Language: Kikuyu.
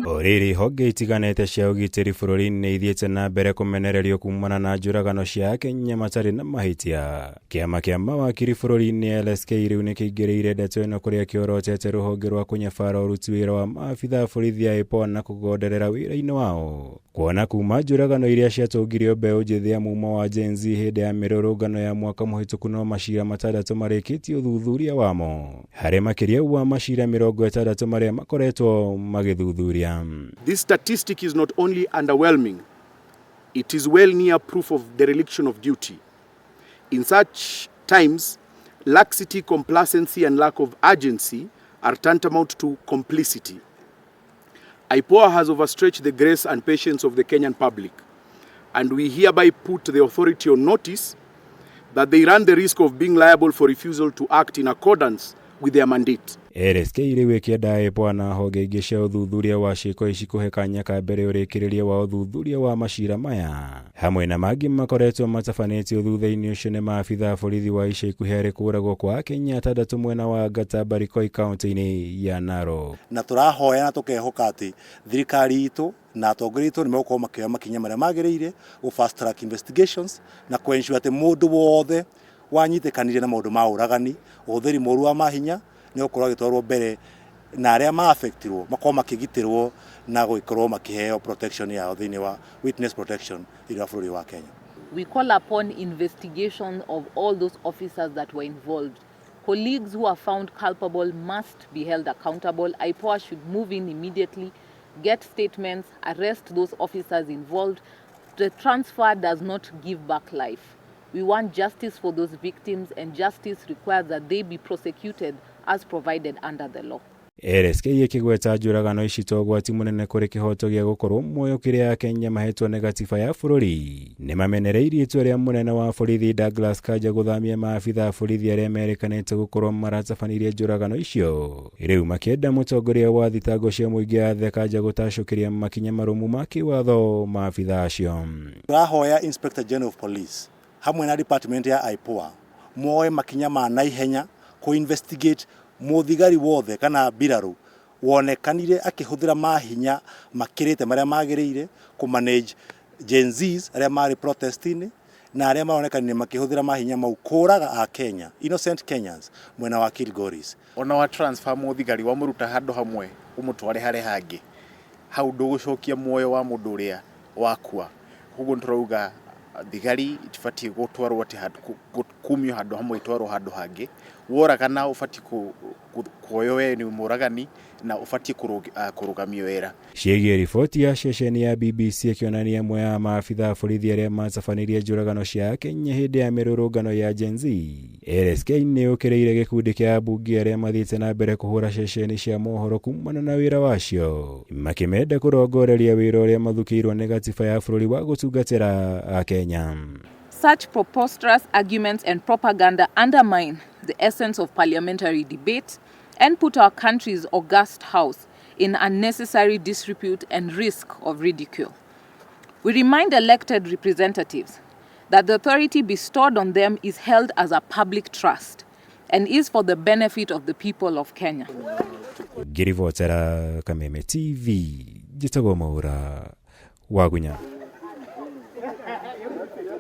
O rĩrĩ, honge itiganĩte cia ũgitĩri bũrũri-inĩ nĩ ithiĩte na mbere kũmenererio kumana na njũragano cia Akenya matarĩ na mahĩtia. Kĩama kĩa mawakiri bũrũri-inĩ LSK rĩu nĩ kĩingĩrĩire ndeto ĩno kũrĩa kĩorotete rũhonge rwa kũnyabara ũruti wĩra wa maabitha a borithi a IPOA na kũgonderera wĩra-inĩ wao. Kuona kuma njũragano iria ciatũngirio mbeũ njĩthĩ ya mumo wa Gen Z hĩndĩ ya mĩrũrũngano ya mwaka mũhĩtũku no macira 6 marĩkĩtie ũthuthuria wamo harĩ makĩria wa macira 60 marĩa makoretwo magĩthuthuria. This statistic is not only underwhelming, it is well near proof of dereliction of duty. In such times, laxity, complacency, and lack of urgency are tantamount to complicity. IPOA has overstretched the grace and patience of the Kenyan public, and we hereby put the authority on notice that they run the risk of being liable for refusal to act in accordance with their mandate. LSK rĩu ĩkĩenda IPOA na honge ingĩ cia ũthuthuria wa ciĩko ici kũhe kanya ka mbere ũrĩkĩrĩria wa ũthuthuria wa macira maya hamwe na mangĩ makoretwo matabanĩtio thutha-inĩ ũcio nĩ maabitha a borithi wa ica ikuhĩ harĩ kũũragwo kwa Akenya 6 mwena wa Ngata Barikoi kaunti-inĩ ya Narok. Na tũrahoya na tũkehoka atĩ thirikari itũ na atongoria aitũ nĩ megũkorwo makĩoya makinya marĩa magĩrĩire gũ fast track investigations na kũ ensure atĩ mũndũ wothe wanyitĩkanire na maũndũ ma ũragani, ũhũthĩri mũru wa mahinya nĩ gũkorwo agĩtwarwo mbere na arĩa ma-affectirwo makorwo makĩgitĩrwo na gũgĩkorwo makĩheo protection yao thĩinĩ wa witness protection thĩinĩ wa bũrũri wa Kenya. We call upon investigation of all those officers that were involved. Colleagues who are found culpable must be held accountable. IPOA should move in immediately, get statements, arrest those officers involved. The transfer does not give back life. We want justice for those victims, and justice requires that they be prosecuted as provided under the law. LSK ĩkĩgweta njũragano ici ta ũgwati mũnene kũrĩ kĩhoto gĩa gũkorwo muoyo kĩrĩa Akenya mahetwo nĩ gatiba ya bũrũri. Nĩ mamenereirie itua rĩa mũnene wa borithi Douglas Kanja gũthamia maabitha a borithi arĩa merĩkanĩte gũkorwo maratabanirie njũragano icio. Rĩu makĩenda mũtongoria wa thitango cia mũingĩ Athe Kanja gũtacũkĩria makinya marũmu ma kĩwatho maabitha acio. Tũrahoya Inspector General of Police hamwe na department ya IPOA moe makinya ma naihenya kũ investigate mũthigari wothe kana mbirarũ wonekanire akĩhũthĩra mahinya makĩrĩte marĩa magĩrĩire kũ manage Gen Zs arĩa marĩ protest-inĩ na arĩa maronekanire makĩhũthĩra mahinya mau kũraga a Kenya, innocent Kenyans mwena wa Kilgoris. Ona wa transfer mũthigari wamũruta handũ hamwe ũmũtware harĩa hangĩ, hau ndũgũcokia muoyo wa mũndũ ũrĩa wakua. Koguo nĩtũrauga thigari itibatiĩ gũtwarwo atĩ kumio handũ hamwe itwarwo handũ hangĩ. Woragana ũbatiĩ kuoywo we nĩ mũragani na ũbatiĩ kũrũgamio wĩra. Ciĩgiĩ riboti ya ceceni ya BBC ĩkĩonania amwe a maabitha a borithi arĩa matabanirie njũragano cia Akenya hĩndĩ ya mĩrũrũngano ya Gen Z. LSK nĩ yũkĩrĩire gĩkundi kĩa ambunge arĩa mathiĩte na mbere kũhũra ceceni cia mohoro kumana na wĩra wacio, makĩmenda kũrongoreria wĩra ũrĩa mathukĩirwo nĩ gatiba ya bũrũri wa gũtungatĩra Akenya. Such preposterous arguments and propaganda undermine the essence of parliamentary debate and put our country's august house in unnecessary disrepute and risk of ridicule. We remind elected representatives that the authority bestowed on them is held as a public trust and is for the benefit of the people of Kenya. Ngĩribotera Kameme TV, njĩtagwo Mwaura Wagunya.